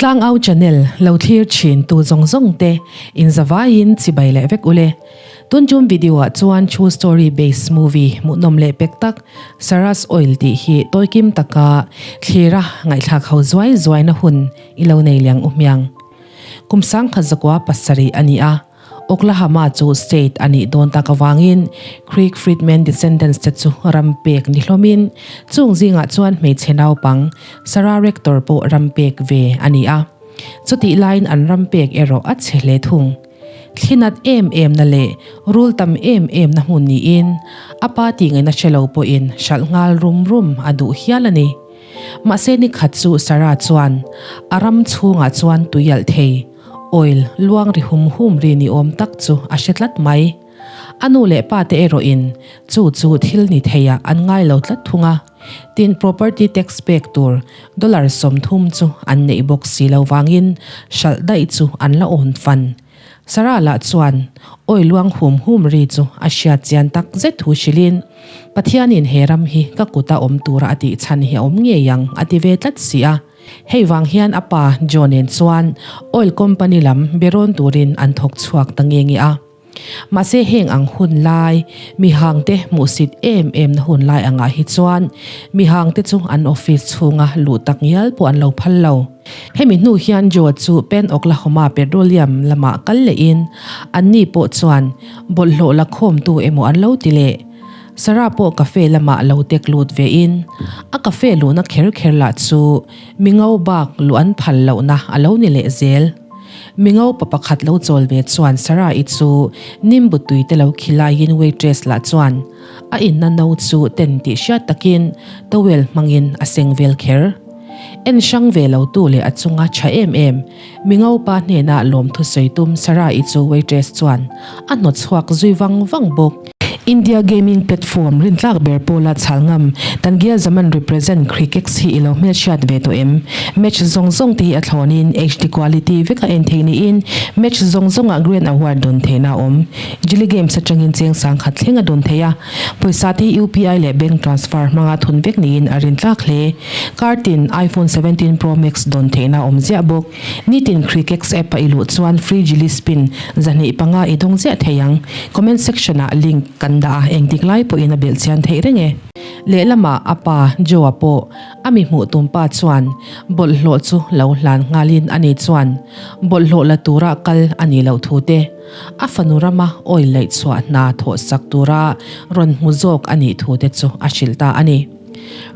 Tlangau channel lo thlir thin tu zawng zawng te in zavaiin chibai leh vek ule. Tun tum video ah chuan true story based movie hmuhnawm leh pek tak Sarah's Oil tih hi tawikim taka thlira ngaihthlak ho zuai zuaina hun i lo nei liang u hmiang. Kum sangkhat zakua pasarih a ni a. Oklahoma chu state a nih dawn tak avangin Creek Freedmen descendants te chu ram pek ni hlawmin chung zingah chuan hmeichhe naupang Sarah Rector pawh ram pek ve a ni a. Chutih laiin an ram pek erawh a chhe hle thung. Thlinat em em na leh rul tam em em na hmun niin a pa tih ngaihna hre lo pawhin hralh nghal rum rum a duh hial a ni. Mahse nikhat chu Sarah chuan a ram chhungah chuan tui alh thei. Oil luang ri hum hum ri ni awm tak chu a hre tlat mai. A nu leh pa te erawhin chu chu thil ni theiah an ngai lo tlat thung a, tin property tax pek tur dollar 30 chu an neih bawk si lo vangin hralh daih chu an la awn fan. Sarah lah chuan oil luang hum hum ri chu a hriat chian tak zet thu hrilhin, Pathianin he ram hi ka kuta awm tura a tih chhan hi a awm ngei ang a ti ve tlat si a. Hei vang hian a pa Joe nen chuan oil company lam be rawn turin an thawk chhuak ta nge nge a. Mahse heng ang hun lai, mihangte hmuhsit em em na hun lai angah hi chuan mihangte chu an office chhunga luh tak ngial pawh an lo phal lo. Hemi hnu hian Joe chu Pen Oklahoma Petroleum lamah kal lehin anni pawh chuan bawlhhlawh la khawmtu emaw an lo ti leh. Sarah pawh cafe lamah lo tek lut ve in, a cafe luhna kher kher lah chu mi ngo bak luh an phal lohna a lo ni leh zel. Mi ngo pa pakhat lo chawl ve chuan Sarah-i chu nimbu tui te lo khi laiin waitress lah chuan a inna no chu ten tih hriat takin towel hmangin a seng vel kher. En hrang ve lo tu leh a chunga tha em em mi ngo pa hnena lawmthu sawi tum Sarah-i chu waitress chuan a hnawt chhuak zui vang vang bawk. India gaming platform rintlak ber pawla chhal ngam Tangial Zaman represent Crickex hi i lo hmelhriat ve tawh em? Match zawng zawng te hi a thlawnin HD quality vek a en theih niin match zawng zawngah Grand Award dawn theihna a awm. Jilly Games atangin cheng sangkhat thleng a dawn thei a, pawisa te hi UPI leh bank transfer hmanga thun vek niin a rintlak hle. Kar tin iPhone 17 Pro Max dawn theihna a awm ziah bawk. Nitin Crickex app a i luh chuan free jilly spin 25 i dawng ziah thei ang. Comment section ah link kan dah a, engtik lai pawhin a belh chian theih reng e. Lehlamah a pa Joe-a pawh a mi hmuh tum pa chuan bawlhhlawh chu lo hlan nghalin ani chuan bawlhhlawh la tura kal a nih loh thu te, a fanu rama oil laih chhuah hna thawh sak tura rawn hmu zawk a nih thu te chu a hrilh ta a ni.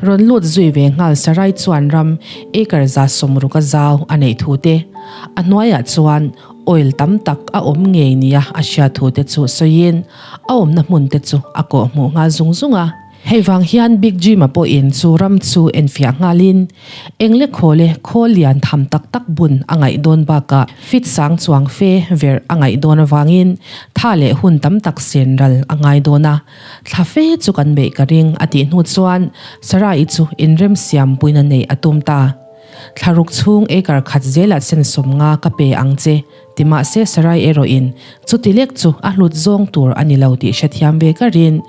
Rawn lut zui ve nghal Sarai chuan ram acre 60 a zau a neih thu te, a hnuaiah chuan oil tam tak a awm ngei nia a hriat thu te chu sawiin a awmna hmun te chu a kawh hmuh nghal zung zung a. Hei vang hian Big Jim-a pawhin chu ram chu enfiah nghalin eng le khaw le khawl lian tham tak tak bun a ngaih dawn bakah fit sang chuang fe verh a ngaih dawn avangin tha leh hun tam tak sen ral a ngai dawn a. Thla fe chu kan beih ka ring a tih hnu chuan Sarah-i chu inremsiam puina neih a tum ta. Thla ruk chhung acre khat zelah sen 50 ka pe ang che ti mahse Sarai erawhin chuti lek chu a hlut zawng tur a ni lo tih hrethiam ve ka rin.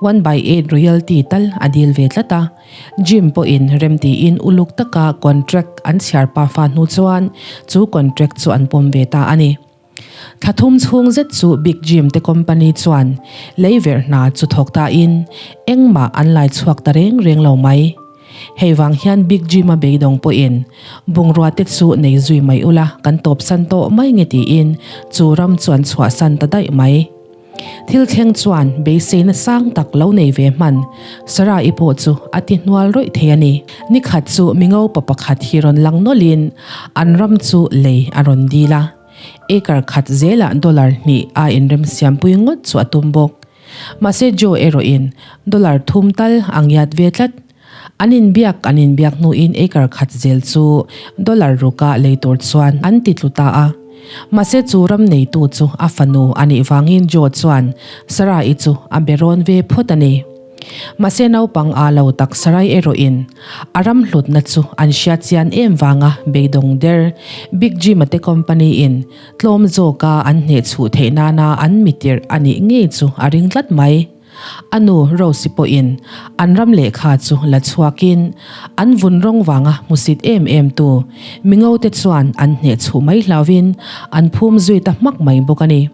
One by eight royalty tal a dil ve tlat a. Jim pawhin remtiin uluk taka contract an chhiar pafa hnu chuan chu contract chu an pawm ve ta a ni. Thla thum chhung zet chu Big Jim te company chuan lei verh hna chu thawk ta in engmah an lai chhuak ta reng reng lo mai. Hei vang hian Big Jim a beidawng pawhin bungrua te chu nei zui mai ula kan tawp san tawh mai nge tiin chu ram chu an chhuahsan ta daih mai. Thil thleng chuan beiseina sang tak lo nei ve hman Sarah-i pawh chu a ti hnual rawih thei a ni. Nikhat chu mingo pa pakhat hi rawn lang nawlhin an ram chu lei a rawn dil a. Acre khat zelah dollar hnih a inremsiampui ngawt chu a tum bawk. Mahse Joe erawhin dollar thum tal a ngiat ve tlat. An inbiak an inbiak hnuin acre khat zel chu dollar ruka lei tur chuan an ti tlu ta a. Mahse chu ram neitu chu a fanu a nih vangin Joe chuan Sarah-i chu a be rawn ve phawt a ni. Mahse naupang aa lo tak Sarai erawhin a ram hlutna chu an hriat chian em vanga beidawng der Big Jim-a te company in tlawm zawka an hnehchhuh theih nana an mitirh a nih ngei chu a ring tlat mai. A nu Rose-i pawhin an ram lehkha chu la chhuakin an vun rawng vanga hmusit em em tu mingote chuan an hneh chhuh mai hlauvin an phum zui ta hmak mai bawk a ni.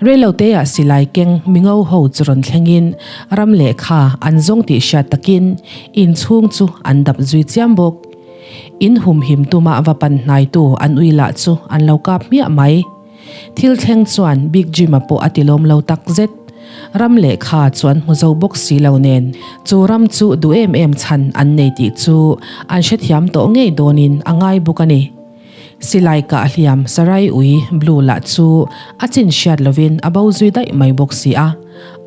Reiloteah silai keng mingo ho chu rawn thlengin ram lehkha an zawng tih hriat takin inchhung chu an dap zui chiam bawk. In humhim tuma va pan hnaitu an ui lah chu an lo kap hmiah mai. Thil thleng chuan Big Jim-a pawh a ti lawm lo tak zet. Ram lehkha chu an hmu zo bawk si lo nen, chu ram chu duh em em chhan an nei tih chu an hrethiam tawh ngei dawnin a ngai bawk a ni. Silai kah hliam Sarai ui Blue lah chu a chin hriat lovin a bo zui daih mai bawk si a,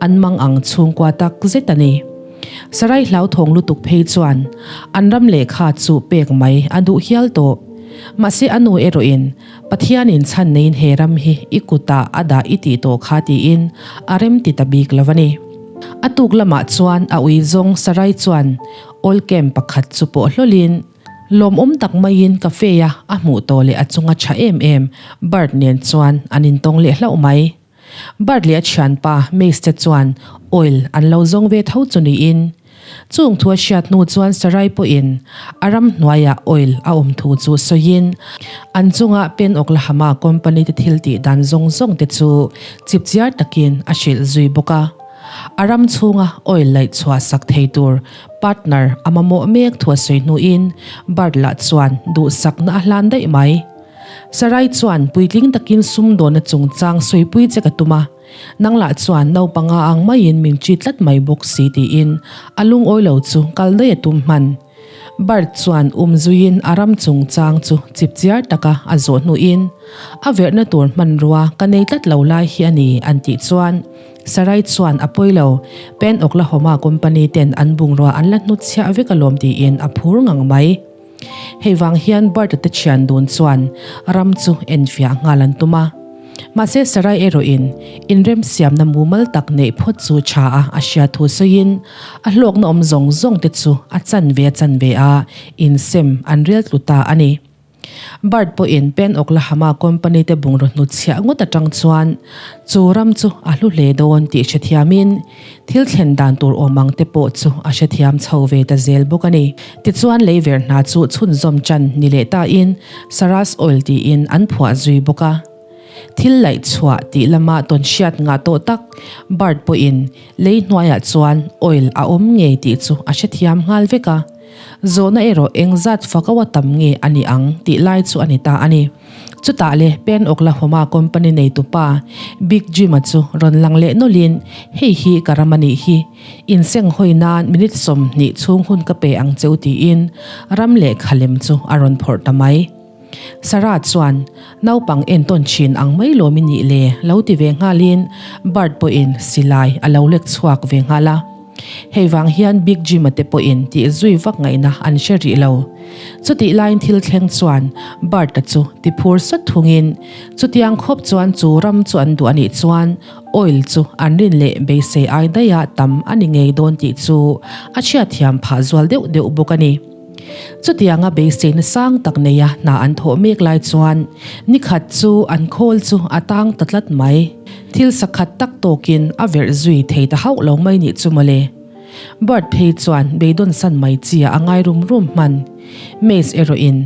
an mang ang chhungkua tak zet a ni. Sarai hlauthawng lutuk phei chuan an ram lehkha chu pek mai a duh hial tawh. Mahse a nu erawhin Pathianin chhan neiin he ram hi i kutah a dah i tih tawh kha tiin a rem ti ta bik lo a ni. A tuk lamah chuan a ui zawng Sarai chuan oil camp pakhat chu pawh hlawlin lawmawm tak maiin cafe-a a hmuh tawh leh a chunga tha em em Bert nen chuan an intawng leh hlauh mai. Bert leh a thianpa Mace te chuan oil an lo zawng ve tho chu niin chung thu a hriat hnu chuan Sarai pawhin a ram hnuaiah oil a awm thu chu sawiin an chunga Pen Oklahoma company te thil tih dan zawng zawng te chu chipchiar takin a hrilh zui bawk a. A ram chhunga oil laih chhuah sak thei tur partner a mamawh mek thu a sawi hnuin Bert lah chuan duhsakna a hlan daih mai. Sarai chuan puitling takin sumdawnna chungchang sawipui che ka tum a, nang lah chuan naupanga ang maiin min ṭi tlat mai bawk si tiin a lungawi lo chu kal daih a tum hman. Bert chuan um zuiin a ram chungchang chu chipchiar taka a zawh hnuin a verhna tur hmanrua ka nei tlat lo lai hi a ni an tih chuan Sarai chuan a pawi lo, Pen Oklahoma company ten an bungrua an la hnutchhiah vek alawm tiin a phur ngang mai. Hei vang hian Bert-a te thian dun chuan ram chu enfiah nghal an tum a. Mahse Sarai erawhin inremsiamna mumal tak neih phawt chu tha a a hriat thu sawiin a hlawkna awm zawng zawng te chu a chanve a chanve a insem an rel tlu ta a ni. Bert pawhin Pen Oklahama company te bungraw hnutchhiah ngawt atang chuan chu ram chu a hlu hle dawn tih hrethiamin Thil thlen dan tur awm ang te pawh chu a hrethiam chho ve ta zel bawk a ni. Tichuan lei ver hna chu chhunzawm chan ni leh tain Saras Oil tiin an phuah zui bawk a. Thil laih chhuah tih lama tawn hriat ngah tawh tak Bert pawhin lei hnuaiah chuan oil a awm ngei tih chu a hrethiam nghal vek a. Zawhna erawh engzat fako a tam nge a ni ang tih lai chu a ni ta a ni. Chutah le Pen Oklahoma company neitupa Big Jim-a chu rawn lang leh nawlhin, Hei hi ka ram a nih hi. Inseng hawi nan minute 20 chhung hun ka pe ang cheu tiin ram lehkha lem chu a rawn phawrh ta mai. Sarah chuan, Naupang entawn thin ang mai lawm i nih le lo ti ve nghalin Bert pawhin silai a lo lek chhuak ve nghal a. Hei vang hian Big Jim-a te pawhin tih zui vak ngaihna an hre rih lo. Chutih laiin thil thleng chuan Bert-a chu ti phur sawt thungin chutiang khawp chuan chu ram chu an duh a nih chuan oil chu an rin leh beisei ai daiha tam a ni ngei dawn tih chu a chhiatthiam phah zual deuh deuh bawk a ni. Chutianga beiseina sang tak neia hna an thawh mek lai chuan nikhat chu an khawl chu a tang ta tlat mai. Thil sakhat tak tawkin a verh zui thei ta hauh lo mai nih chu mawle. Bert phei chuan beidawn san mai chi a ngai rum rum hman. Mace erawhin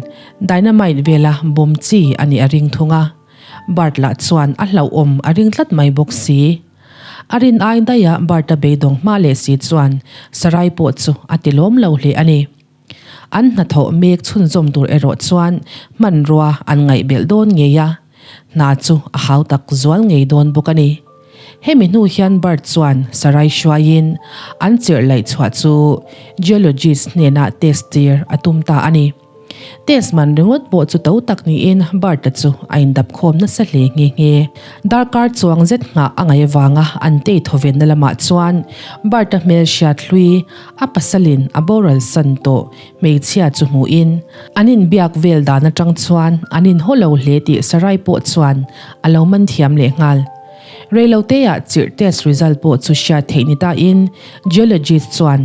dynamite vela bawm chi a nih a ring thung a. Bert lah chuan a hlauhawm a ring tlat mai bawk si. A rin ai daiha Bert-a beidawng hma leh si chuan Sarai pawh chu a ti lawm lo hle a ni. An hnathawh mek chhunzawm tur erawh chuan hmanrua an ngaihbelh dawn ngei a, hna chu a hau tak zual ngei dawn bawk a ni. Hemi hnu hian Bert chuan Sarai hruaiin an chirh laih chhuah chu geologist hnenah test tir a tum ta a ni. Test man ringawt pawh chu to tak niin Bert-a chu a indap khawm nasa hle nghe nghe. Darkar chuang zet nghah a ngaih avanga an tei thawvenna lamah chuan Bert-a hmel hriat hlui a pasalin a boral san tawh hmeichhia chu hmuhin an inbiak vel dan atang chuan an inhaw lo hle tih Sarai pawh chuan a lo man thiam leh nghal. Reiloteah chirh test result pawh chu hriat theih ni tain geologist chuan.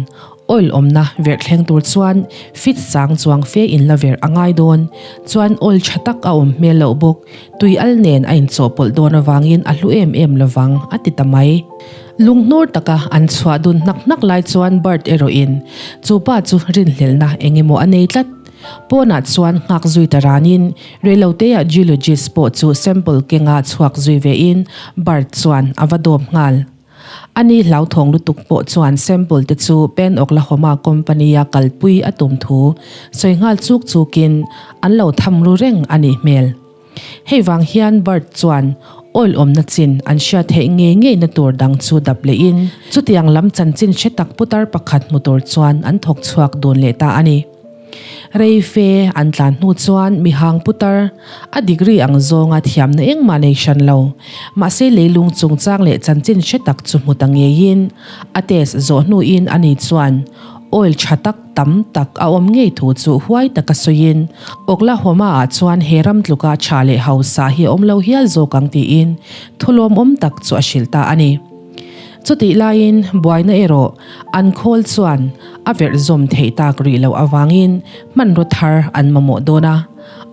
Oil awmna verh thleng tur chuan fit sang chuang fe in la verh a ngai dawn. Chuan oil tha tak a awm hmel loh bawk. Tui al nen a inchawhpawlh dawn avangin a hlu em em lovang, a ti ta mai. Lunghnur taka an chhuah dun hnak hnak lai chuan Bert erawhin chu pa chu rinhlelhna eng emaw a nei tlat. Pawnah chuan nghak zui ta ranin reiloteah geologist pawh chu sample kenga chhuak zui vein Bert chuan a va dawp nghal. Ani hlauthawng lutuk pawh chuan sample te chu Pen Oklahoma company-a kalpui a tum thu sawi nghal chuk chukin an lo tham ru reng a nih hmel. Hei vang hian Bert chuan oil awmna chin an hriat theih ngei ngeina tur dang chu dap lehin chutiang lam chanchin hre tak putar pakhat hmu tur chuan an thawk chhuak dun leh ta a ni. Rei fe an tlan hnu chuan mihang putar a degree ang zawnga thiamna engmah nei hran lo. Mahse leilung chungchang leh chanchin hre tak chu hmu ta ngeiin a test zawh hnuin ani chuan oil tha tak tam tak a awm ngei thu chu huai taka sawiin Oklahoma-ah chuan he ram tluka tha leh hausa hi a awm lo hial zawk ang tiin thu lawmawm tak chu a hrilh ta a ni. Chutih laiin buaina erawh an khawl chuan a verh zawm theih tak rih loh avangin hmanraw thar an mamawh dawn a,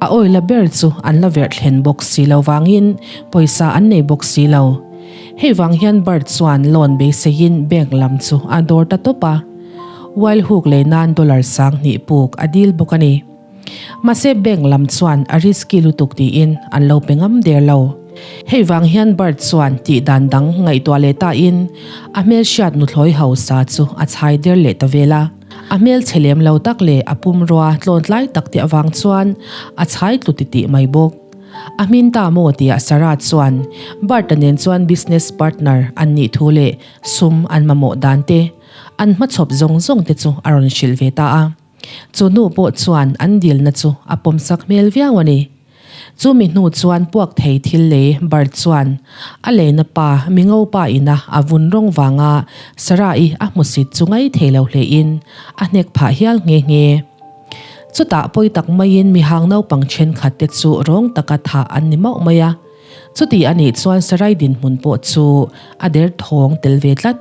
a awila ber chu an la verh thlen bawk si lo vangin pawisa an nei bawk si lo. Hei vang hian Bert chuan loan beiseiin bank lam chu a dawr ta tawp a, Wild Hook lei nan dollar 2000 puk a dil bawk a ni. Mahse bank lam chuan a risky lutuk tiin an lo pe ngam der lo. Hei vang hian Bert chuan tih dan dang ngaihtuah leh tain a hmelhriat nuthlawi hausa chu a chhai der leh ta vel a. A hmelchhe lem lo tak leh a pumrua tlawntlai tak te avang chuan a chhai tlu titih mai bawk. A hmin ta maw tia Sarah chuan Bert-a nen chuan business partner an nih thu leh sum an mamawh dan te an hmachhawp zawng zawng te chu a rawn hrilh ve ta a. Chu nu pawh chuan an dilna chu a pawmsak hmel viau a ni. Chu mi hnu chuan puak thei thil lei Bert chuan a leina pa mingo pa ina a vun rawng vanga Sarah-i a hmusit chu ngai thei lo hlein a hnek phah hial nghe nghe. Chutah pawi tak maiin mihang naupang thenkhat te chu rawng taka thah an ni mauh mai a. Chuti a nih chuan Sarai dinhmun pawh chu a derthawng tel ve tlat.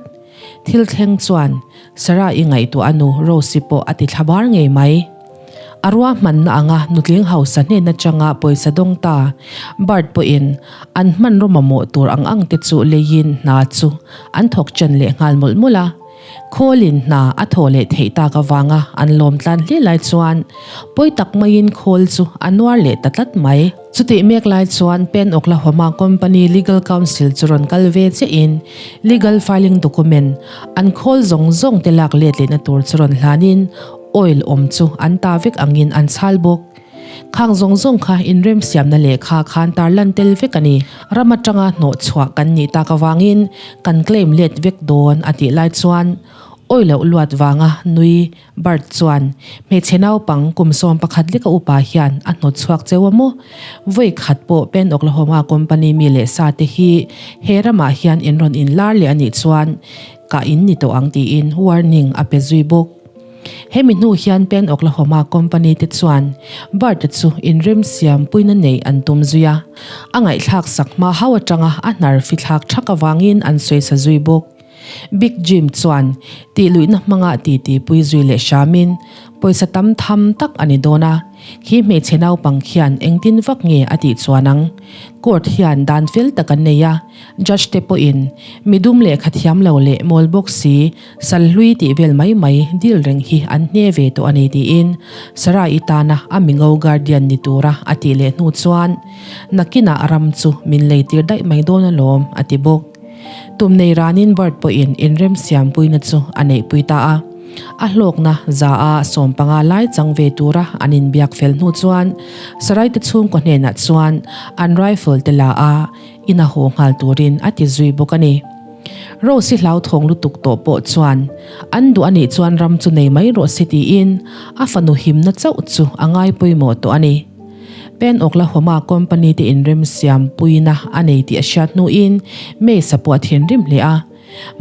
Thil thleng chuan Sarah-i ngaihtuah a nu Rose-i pawh a ti thla bar ngei mai. A ruahmanna anga nutling hausa hnen atanga pawisa dawng ta Bert pawhin an hmanraw mamawh tur ang ang te chu leiin hna chu an thawk chen leh nghal mawlh mawlh a. Khawlin hna a thawh leh theih tak avanga an lawm tlan hle lai chuan pawi tak maiin khawl chu a nuar leh ta tlat mai. Chutih mek lai chuan Pen Oklahoma Company Legal Counsel chu rawn kal ve chiahin legal filing document an khawl zawng zawng te lak let lehna tur chu rawn hlanin oil awm chu an ta vek angin an chhal bawk. Khang zawng zawng kha inremsiamna lehkha khan tarlan tel vek a ni. Ram atanga hnawh chhuah kan nih tak avangin kan claim let vek dawn a tih lai chuan oil loh luat vanga nui Bert chuan hmeichhe naupang kum 11 leka upa hian a hnawt chhuak cheu a maw? Vawi khat pawh Pen Oklahoma company mi leh sa te hi he ramah hian in rawn inlar leh a nih chuan kah in ni tawh ang tiin warning a pe zui bawk. Hemi hnu hian Pen Oklahoma company te chuan Bert-a chu inremsiam puina neih an tum zui a, a ngaihthlak sak hma hau atanga a hnar fithlak thak avangin an sawisa zui bawk. Big Jim chuan tihluihna hmanga titi pui zui leh hramin pawisa tam tham tak a ni dawn a, khi hmeichhe naupang khian engtin vak nge a tih chuan ang? Court hian dan fel tak an nei a, judge te pawhin midum lehkha thiam lo leh mawl bawk si Sal hlui tih vel mai mai dil reng hi an hne ve tawh a ni tiin Sarah-i tana a mingo guardian ni tura a tih leh hnu chuan nakinah ram chu min lei tir daih mai dawn alawm a ti bawk. Tum nei ranin Bert pawhin inremsiampuina chu a neihpui ta a. A hlawkna za a 15 lai chang ve tura an inbiak fel hnu chuan Sarai te chhungkaw hnenah chuan an rifle te la a ina haw nghal turin a ti zui bawk a ni. Rose-i hlauthawng lutuk tawh pawh chuan an duh a nih chuan ram chu nei mai rawh se tiin a fanu himna chauh chu a ngai pawimawh tawh a ni. Pen Oklahoma company te inremsiam puina a nei tih a hriat hnuin Mace-a pawh a thinrim hle a.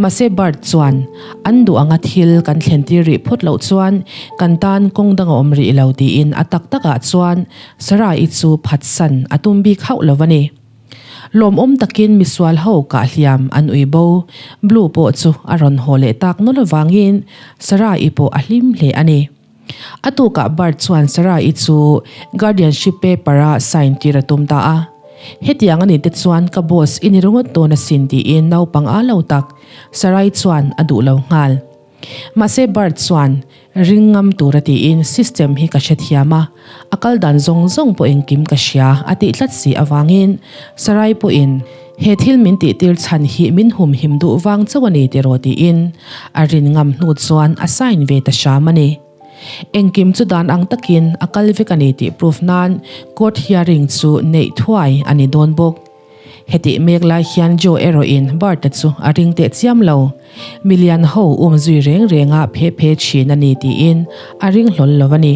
Mahse Bert chuan an duh anga thil kan thlentir rih phawt loh chuan kan tan kawng dang a awm rih lo tiin a tak takah chuan Sarah-i chu phatsan a tum bik hauh lo a ni. Lawmawm takin misual ho kah hliam an ui bo. Blue pawh chu a rawn haw leh tak nawlh avangin Sarah-i pawh a hlim hle a ni. A tukah Bart chuan Sarah-i chu guardianship paper-a sign tir a tum ta a. Hetiang a nih te chuan ka boss i ni ringawt dawn asin tiin naupang a lo tak Sarah-i chuan a duh lo nghal. Mahse Bart chuan ring ngam tura tiin system hi ka hrethiam a, a kal dan zawng zawng pawh engkim ka hria a tih tlat si avangin Sarai pawhin he thil min tihtir chhan hi min humhim duh vang chauh a ni tiraw tiin a rin ngam hnu chuan a sign ve ta hram a ni. Engkim chu dan ang takin a kal vek a ni tih proof nan court hearing chu neih thuai a ni dawn bawk. Hetih mek lai hian Joe erawhin Bart-a chu a ring teh chiam lo. Milian ho um zui reng renga phe phe thin a ni tiin a ring hlawl lo a ni.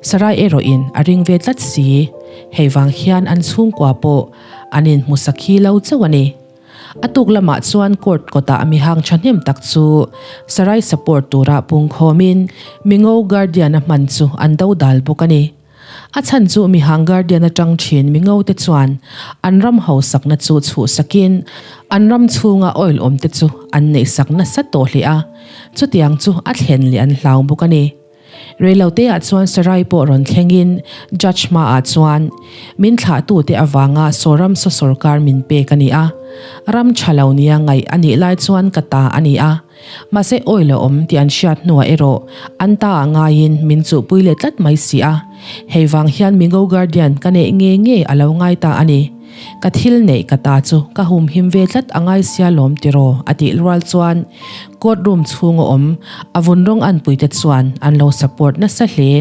Sarai erawhin a ring ve tlat si. Hei vang hian an chhungkua pawh an inhmu sakhi lo chauh a ni. A tuk lamah chuan court kawtah mihang thahnem tak chu Sarai support tura pungkhawmin mingo guardian-a hman chu an dodal bawk a ni. A chhan chu mihang guardian atang thin mingo te chuan an ram hausakna chu chhuhsakin an ram chhunga oil awm te chu an neihsak nasa tawh hle a, chutiang chu a thlen leh an hlau bawk a ni. Reilote ah chuan Sarai pawh rawn thlengin judge hmaah chuan min thlahtute avanga Sawram saw sawrkar min pek a ni a, ram tha lo nia ngaih a nih lai chuan ka ta a ni a, Mahse oil a awm tih an hriat hnuah erawh an ta ah ngaiin min chuhpui leh tlat mai si a, hei vang hian Mingo Guardian ka neih nge nge a lo ngai ta a ni. Ka thil neih ka ta chu ka humhim ve tlat a ngai sia lawm tiraw a tih rual chuan court room chhung a awm a vun rawng anpuite chuan an lo support nasa hle.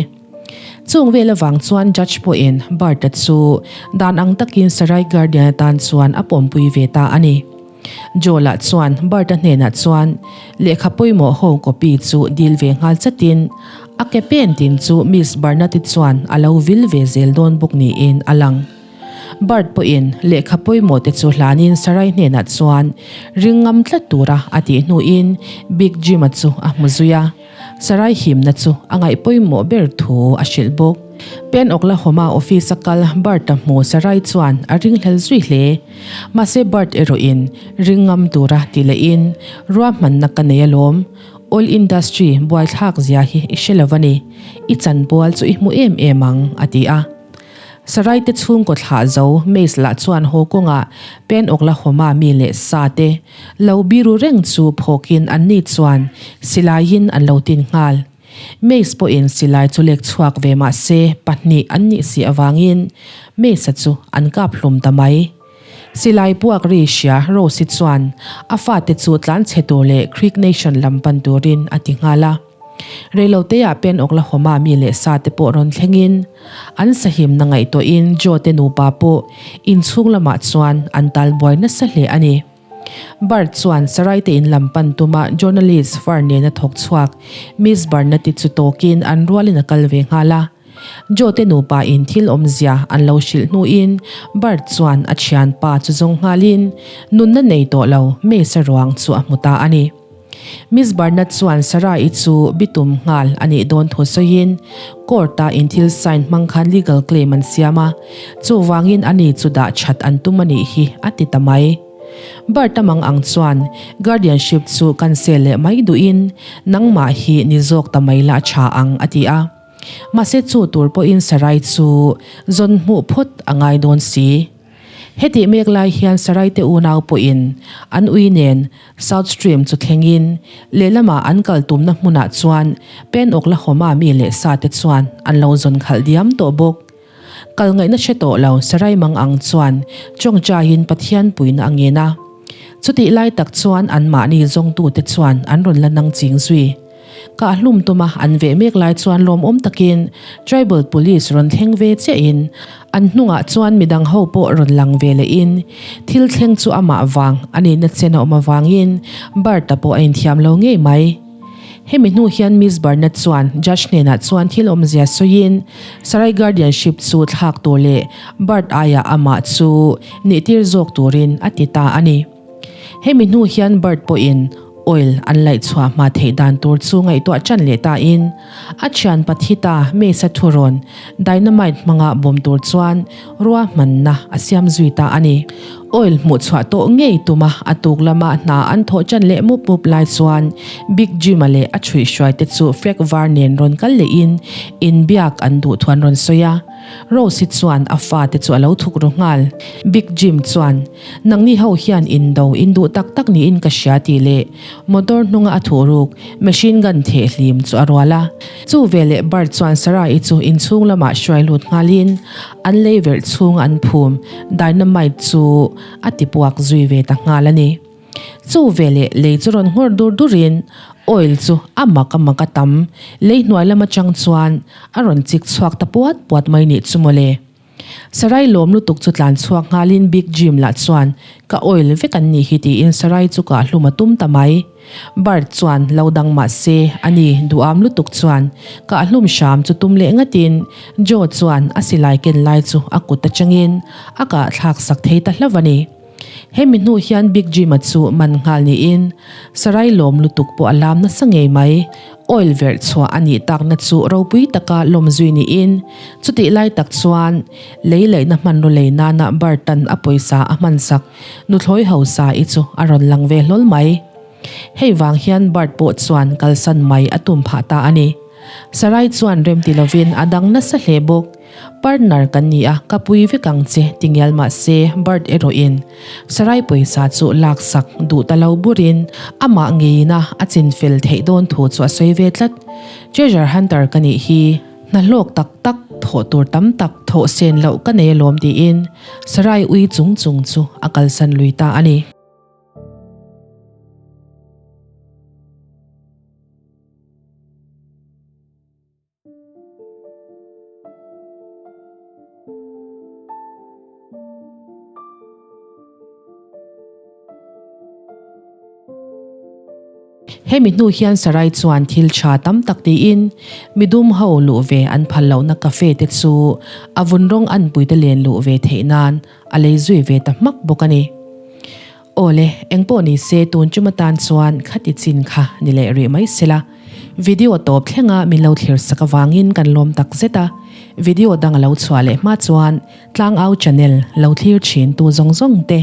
Chung vel avang chuan judge pawhin Bart-a chu dan ang takin Sarai Guardian atan chuan a pawmpui ve ta a ni. Joel-a chuan Bart-a hnenah chuan lehkha pawimawh ho copy chu dil ve nghal chatin a ke pen tin chu Miss Barnett-i chuan a lo vil ve zel dawn bawk niin a lang. Bart pawhin lehkha pawimawh te chu hlanin Sarai hnenah chuan ring ngam tlat tura a tih hnuin Big Jim-a chu a hmu zui a. Sarai himna chu a ngaih pawimawh ber thu a hrilh bawk. Pen Oklahoma office a kal Bart-a hmu Sarai chuan a ringhlel zui hle. Mahse Bart erawhin ring ngam tura ti lehin ruahmanna ka nei alawm. Oil industry buaithlak zia hi i hre lo a ni. I chanpual chu i hmu em em ang, a ti a. Sarai te chhungkaw thlah zo Mace lah chuan haw kawngah Pen Oklahoma mi leh sa te lo biru reng chu phawkin anni chuan silaiin an lo tin nghal. Mace pawhin silai chu lek chhuak ve mah se pahnih an nih si avangin Mace-a chu an kap hlum ta mai. Silai puak ri hria Rose-i chuan a fate chu tlanchhe tur leh Creek Nation lam pan turin a ti nghal a. Reiloteah pen Oklahoma mi leh sa te pawh rawn thlengin an sahimna ngaihtuahin Joe te nupa pawh inchhung lamah chuan an tal buai nasa hle a ni. Bart chuan Sarai te in lam pan tuma journalist far nena thawk chhuak Miss Barnett-i chu tawkin an rualin a kal ve nghal a. Joe te nupa in thil awmzia an lo hrilh hnuin Bart chuan a thianpa chu zawng nghalin nunna nei tawh lo Mace-a ruang chu a hmu ta a ni. Miss Barnett chuan Sarah-i chu bitum nghal a nih dawn thu sawiin court-a in thil sign hmang khan legal claim an siam a, chuvangin ani chu dah that an tum a nih hi a ti ta mai. Bart-a mang ang chuan guardianship chu cancel leh mai duhin nangmah hi ni zawk ta mai la tha ang a ti a. Mahse chu tur pawhin Sarai chu zawn hmuh phawt a ngai dawn si. Hetih mek lai hian Sarai te unau pawhin an ui nen South Stream chu thlengin lehlamah an kal tumna hmunah chuan Pen Oklahoma mi leh sa te chuan an lo zawn khalh diam tawh bawk. Kal ngaihna hre tawh lo Sarai mang ang chuan tawngtaiin Pathian puina a ngen a. Chutih lai tak chuan anmahni zawngtute chuan an rawn la nang ching zui. Kah hlum tuma an veh mek lai chuan lawmawm takin Tribal Police rawn thleng ve chiahin an hnungah chuan midang ho pawh rawn lang ve lehin thil thleng chu amah vang a nihna chen a awm avangin Bart-a pawh a inthiam lo ngei mai. Hemi hnu hian Miss Barnett chuan Judge hnenah chuan thil awmzia sawiin Sarai guardianship chu thlak tur leh Bart aiah amah chu nihtir zawk turin a ti ta a ni. Hemi hnu hian Bert pawhin oil an laih chhuah hma theih dan tur chu ngaihtuah ṭan leh tain a thian Pathita Mesa thurawn dynamite hmanga bawm tur chuan ruahmanna a siam zui ta a ni. Oil hmuh chhuah tawh ngei tuma a tuk lama hna an thawh ṭan leh mup mup lai chuan Big Jim-a leh a chhuihhruai te chu flag var nen rawn kal lehin inbiak an duh thu an rawn sawi a. Rose-i chuan a fate chu a lo thuk ru nghal. Big Jim chuan, Nangni ho hian indo in duh tak tak niin ka hria tih leh motor hnunga a thuh ruk machine gun theh hlim chu a rual a. Chu veleh Bart chuan Sarah-i chu inchhung lamah hruai lut nghalin an lei verh chhunga an phum dynamite chu a ti puak zui ve ta nghal a ni. Chu veleh lei chu rawn nghawr dur durin oil chu a mak a mak a tam lei hnuai lam atang chuan a rawn chik chhuak ta puat puat mai nih chu mawle. Sarai lawm lutuk chu tlan chhuak nghalin Big Jim lah chuan ka oil vek an nih hi tiin Sarai chu kah hlum a tum ta mai. Bart chuan lo dang mah se a ni duham lutuk chuan kah hlum hram chu tum leh ngatin Joe chuan a silai ken lai chu a kut atangin a kah thlak sak thei ta hlauh a ni. Hemi hnu hian Big Jim-a chu man nghal niin Sarai lawm lutuk pawh a lam nasa ngei mai. Oil verh chhuah a nih takna chu ropui taka lawm zui niin chutih lai tak chuan lei laihna hmanraw lei nana Bart-a'n a pawisa a hmansak nuthlawi hausa-i chu a rawn lang ve hlawl mai. Hei vang hian Bart pawh chuan kalsan mai a tum phah ta a ni. Sarai chuan remti lovin a dang nasa hle bawk. Partner kan ni a, ka pui vek ang che ti ngial mah se Bart erawhin Sarai pawisa chu laksak duh ta lo burin amah ngeina a chinfel theih dawn thu chu a sawi ve tlat. Treasure hunter ka nih hi hna hlawk tak tak thawh tur tam tak thawh sen loh ka nei alawm tiin Sarai ui chung chung chu a kalsan lui ta a ni. Hemi hnu hian Sarai chuan thil tha tam tak tiin midum ho luh ve an phal lohna cafe te chu a vun rawng anpuite len luh ve theih nan a lei zui ve ta hmak bawk a ni. Awle, engpawh ni se tun chuma tan chuan khati chin kha ni leh rih mai sela. Video tawp thlenga min lo thlir sak avangin kan lawm tak zet a, video dang a lo chhuah leh hma chuan Tlangau channel lo thlir thin tu zawng zawng te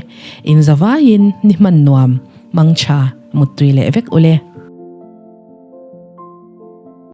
in zavaiin ni hman nuam, mangtha, muttui leh vek ule.